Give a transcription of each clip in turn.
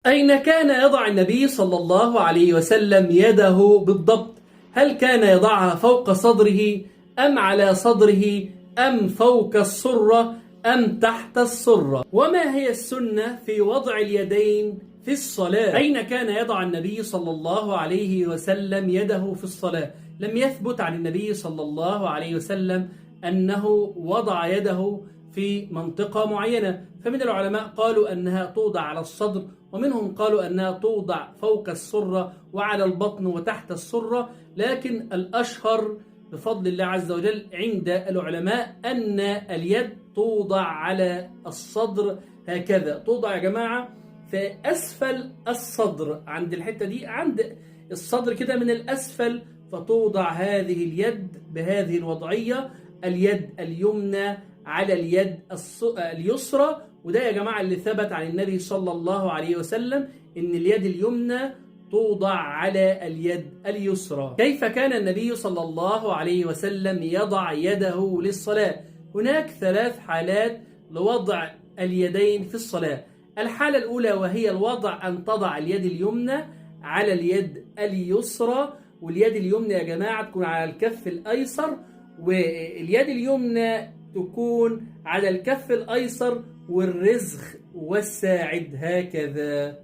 أين كان يضع النبي صلى الله عليه وسلم يده بالضبط؟ هل كان يضعها فوق صدره أم على صدره أم فوق السرة أم تحت السرة؟ وما هي السنة في وضع اليدين في الصلاة؟ أين كان يضع النبي صلى الله عليه وسلم يده في الصلاة؟ لم يثبت عن النبي صلى الله عليه وسلم أنه وضع يده في منطقة معينة، فمن العلماء قالوا أنها توضع على الصدر، ومنهم قالوا أنها توضع فوق السرة وعلى البطن وتحت السرة، لكن الأشهر بفضل الله عز وجل عند العلماء أن اليد توضع على الصدر هكذا، توضع يا جماعة في أسفل الصدر عند الحتة دي، عند الصدر كده من الأسفل، فتوضع هذه اليد بهذه الوضعية، اليد اليمنى على اليد اليسرى. وده يا جماعة اللي ثبت عن النبي صلى الله عليه وسلم إن اليد اليمنى توضع على اليد اليسرى. كيف كان النبي صلى الله عليه وسلم يضع يده للصلاة؟ هناك 3 حالات لوضع اليدين في الصلاة. الحالة الأولى وهي الوضع أن تضع اليد اليمنى على اليد اليسرى، واليد اليمنى يا جماعة تكون على الكف الأيسر، واليد اليمنى تكون على الكف الأيسر والرزغ والساعد هكذا.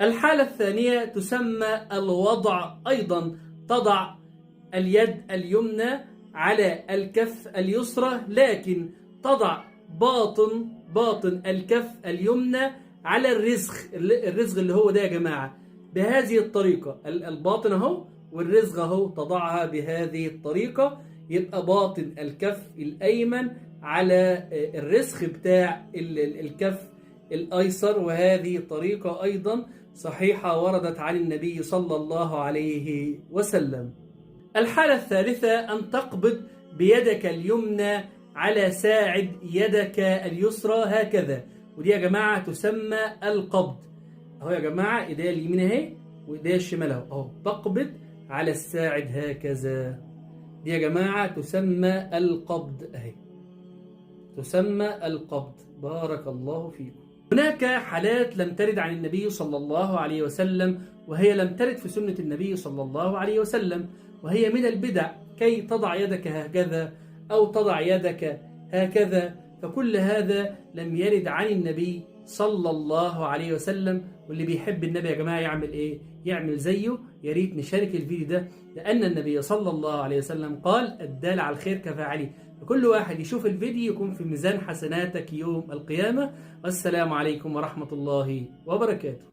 الحالة الثانية تسمى الوضع أيضا، تضع اليد اليمنى على الكف اليسرى، لكن تضع باطن الكف اليمنى على الرزغ، الرزغ اللي هو ده يا جماعة، بهذه الطريقة، الباطن أهو والرزغ أهو، تضعها بهذه الطريقة، يبقى باطن الكف الأيمن على الرزغ بتاع الكف الأيسر. وهذه طريقة أيضا صحيحة وردت عن النبي صلى الله عليه وسلم. الحالة الثالثة أن تقبض بيدك اليمنى على ساعد يدك اليسرى هكذا، ودي يا جماعة تسمى القبض. أهو يا جماعة إيديا اليمين أهي وإيديا الشمال أهو، أهو تقبض على الساعد هكذا، دي يا جماعة تسمى القبض أهي، تسمى القبض. بارك الله فيكم. هناك حالات لم ترد عن النبي صلى الله عليه وسلم، وهي لم ترد في سنة النبي صلى الله عليه وسلم، وهي من البدع، كي تضع يدك هكذا أو تضع يدك هكذا، فكل هذا لم يرد عن النبي صلى الله عليه وسلم. واللي بيحب النبي يا جماعة يعمل إيه؟ يعمل زيه. يا ريت نشارك الفيديو ده، لأن النبي صلى الله عليه وسلم قال الدال على الخير كفاعله. فكل واحد يشوف الفيديو يكون في ميزان حسناتك يوم القيامة. والسلام عليكم ورحمة الله وبركاته.